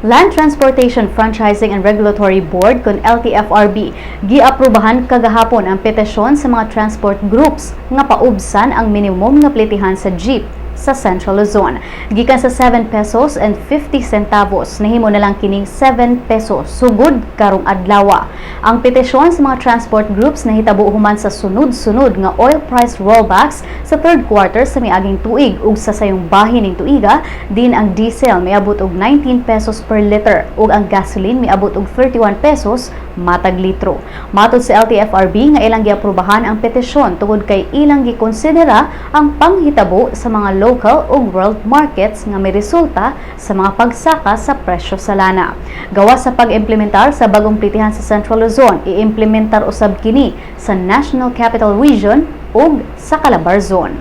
Land Transportation Franchising and Regulatory Board kon LTFRB giaprobahan kagahapon ang petisyon sa mga transport groups nga paubsan ang minimum nga plitihan sa jeep sa Central Luzon. Gikan sa 7 pesos and 50 centavos, nahimo na lang kining 7 pesos sugod karong adlaw. Ang petisyon sa mga transport groups nahitabo human sa sunod-sunod nga oil price rollbacks sa third quarter sa miaging tuig ug sa sayong bahin ning tuiga din ang diesel miabot og 19 pesos per liter ug ang gasoline miabot og 31 pesos matag litro. Matod sa LTFRB nga ilang giaprobahan ang petisyon tungod kay ilang gikonsidera ang panghitabo sa mga local ug world markets nga may resulta sa mga pagsaka sa presyo sa lana. Gawas sa pag-implementar sa bagong plitihan sa Central Luzon, iimplementar usab kini sa National Capital Region ug sa Calabarzon.